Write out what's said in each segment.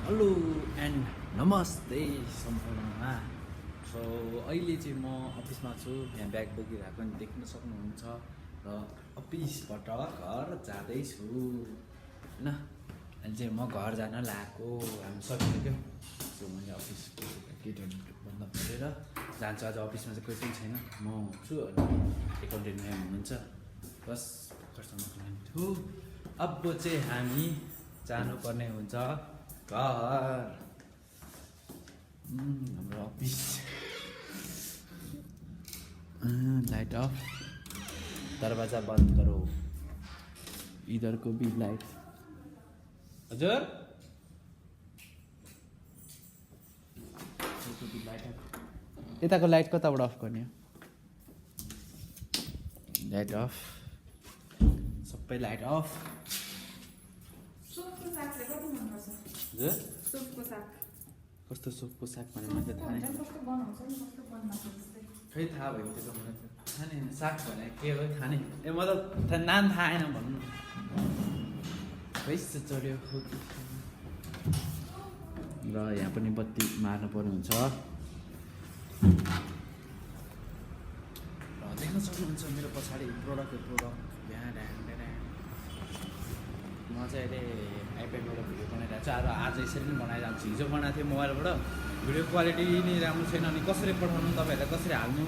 Hello and नमस्ते सम्पूर्णमा। So अहिले चाहिँ म अफिसमा छु, यहाँ ब्याग बोकिरहेको नि देख्न सक्नुहुन्छ र अफिसबाट घर जाँदैछु होइन। अहिले चाहिँ म घर जान लागेको, हामी सकिसक्यो। सो मैले अफिस गेटहरू बन्द गरेर जान्छु। आज अफिसमा चाहिँ कोही पनि छैन, म छु अनि एकाउन्टेन्ट म्याम हुनुहुन्छ, बस भर्खरसम्म छु। अब चाहिँ हामी जानुपर्ने हुन्छ घर, हाम्रो अफिस। लाइट अफ, दरवाजा बंद करो, इधर को भी लाइट। हजुर यताको लाइट कताबाट अफ गर्ने हो? लाइट अफ, सबै लाइट अफ। हजुर कस्तो सुपको साग भने मैले थाहा नै, खै थाहा भयो त्यो मलाई त थाहा नै, साग भने के हो थाहा नै, मतलब नाम थाहा आएन भन्नु। पैसा चढ्यो र यहाँ पनि बत्ती मार्नु पर्ने हुन्छ। र देख्न सक्नुहुन्छ मेरो पछाडि प्रोडक्ट यहाँ म चाहिँ अहिले आइप्याडबाट भिडियो बनाइरहेको छु। आज यसरी नै बनाइरहन्छु। हिजो बनाएको थिएँ मोबाइलबाट, भिडियो क्वालिटी नै राम्रो छैन। अनि कसरी पठाउनु, तपाईँहरूलाई कसरी हाल्नु,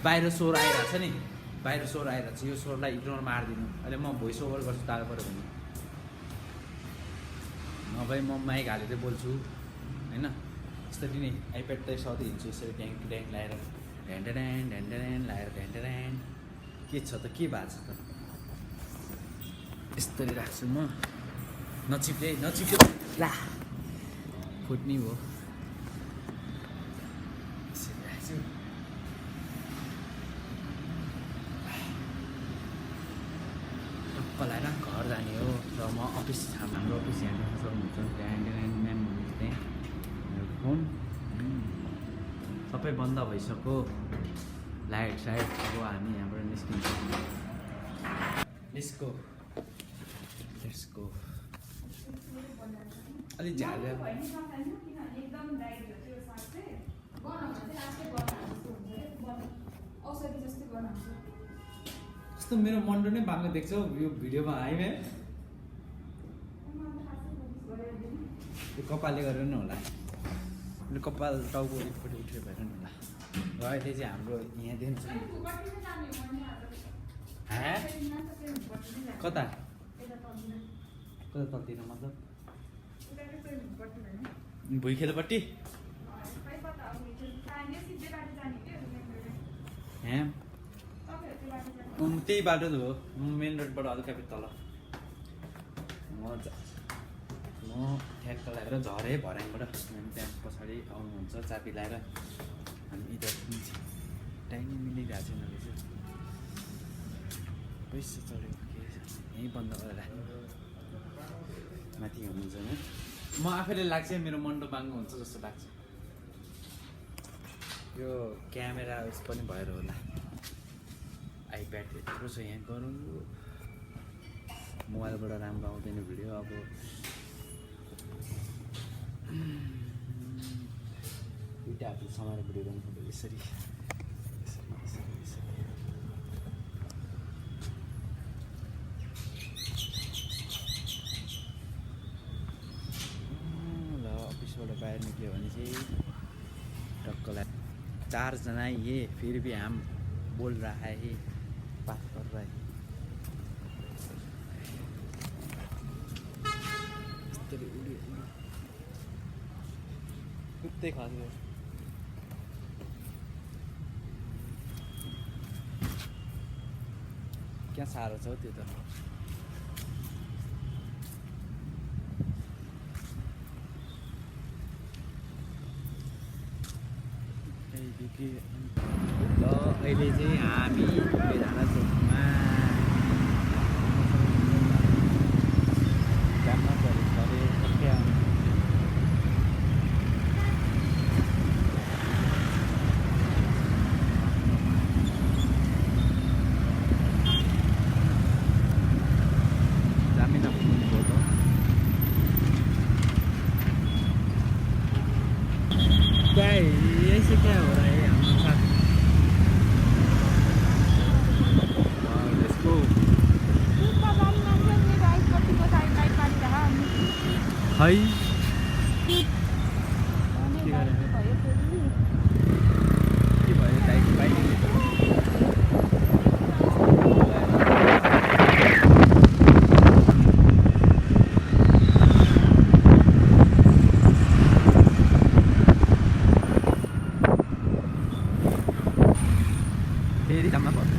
बाहिर स्वर आइरहेको छ नि, बाहिर स्वर आइरहेको छ, यो स्वरलाई इग्नोर मारिदिनु। अहिले म भोइस ओभर गर्छु टाढो पऱ्यो भने, नभए म माइक हालेरै बोल्छु होइन। यसरी नै आइप्याड त सधैँ हिँड्छु यसरी ड्याङ ड्याङ लगाएर, ढ्यान्डऱ्यान ढ्यान्डऱ्यान लगाएर ढ्यान्डऱ्यान। के छ त, के भएको छ त, यस्तरी राख्छु म। नचिप्ले ला फुट्ने भयो, यसरी राख्छु। टक्क लगाएर घर जाने हो। र म अफिस, हाम्रो अफिस यहाँ देख्न सक्नुहुन्छ, ड्यान्डऱ्यान म्याम हुनुहुन्छ त्यहाँ। मेरो फोन सबै बन्द भइसक्यो, लाइट साइट। अब हामी यहाँबाट निस्किन्छौँ, निस्को लेट्सको। अलिक झालेर कस्तो मेरो मन्डो नै बाङ्गो देख्छौ यो भिडियोमा है म्याम। त्यो कपालले गरेर नि होला, कपाल टाउको एकपट्टि उठ्यो भएर नि होला। र अहिले चाहिँ हाम्रो यहाँ देख्छ कता कता तल्तिर, मतलब भुइँखेलपट्टि त्यही बाटो त हो, मेन रोडबाट हल्का फेरि तल। म ठ्याक्क लगाएर झरेँ भर्याङबाट, त्यहाँ पछाडि आउनुहुन्छ चाबी लगाएर। हामी इधर टाइमै मिलिरहेको छैन रहेछ, पैसा चढ्यो के यहीँ बन्द गरेर माथि हुनुहुन्छ होइन। म आफैले लाग्छ मेरो मन्डो बाङ्गो हुन्छ जस्तो लाग्छ। यो क्यामेरा उस पनि भएर होला, आइप्याड यत्रो छ यहाँ गरौँ, मोबाइलबाट राम्रो आउँदैन भिडियो। अब दुइटा हातले समाएर भिडियो गर्नुपर्छ, यसरी यसरी यसरी यसरी। ल अफिसबाट बाहिर निक्ल्यो भने चाहिँ टक्कलाई 4 जना ये, फिर भी हम बोल रहा है, बात कर रहा है। कुत्ते खाने क्या साह्रो छ त्यो त। ल अहिले चाहिँ हामी बेधारा चोकमा जान्न पऱ्यो, सबै आउनु। ऐसे क्या हो रहा है हाम्रो साथ यसको है के भयो टाइट बाइक फेरि जाममा पर्छ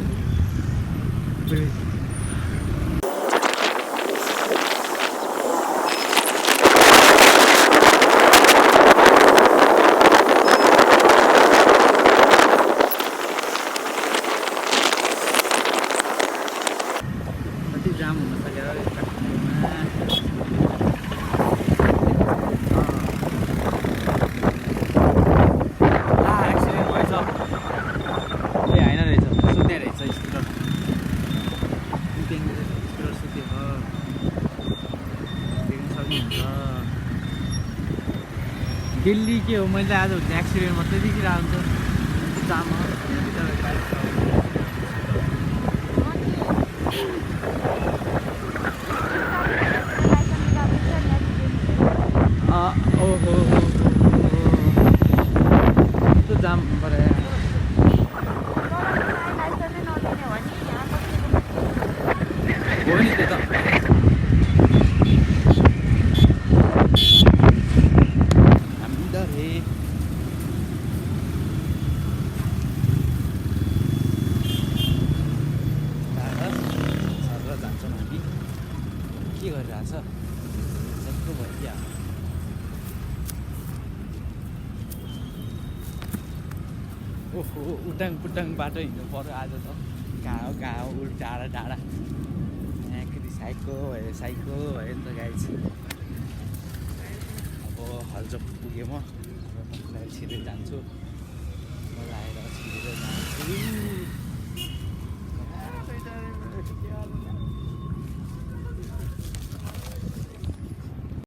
कति जाम हुन सक्यो काठमाडौँमा एक्सिडेन्ट भएछ ए होइन रहेछ सुत्ने रहेछ स्कुटर स्कुटर सुतेको देख्न सक्नुहुन्छ दिल्ली के हो मैले आज एक्सिडेन्ट मात्रै देखिरहेको हुन्छ जाम ओहो त्यो जाम पऱ्यो हो नि त्यो त हामी त रे सर जान्छौँ हामी के गरिरहेछ जस्तो भइदियो ओहो उटाङ पुटाङ बाटो हिँड्नु पऱ्यो आज त गाउँ टाढा टाढा यहाँखेरि साइको भयो नि त गाडी चाहिँ अब हल्चोक पुगेँ म छिटो जान्छु म लगाएर छिटो जान्छु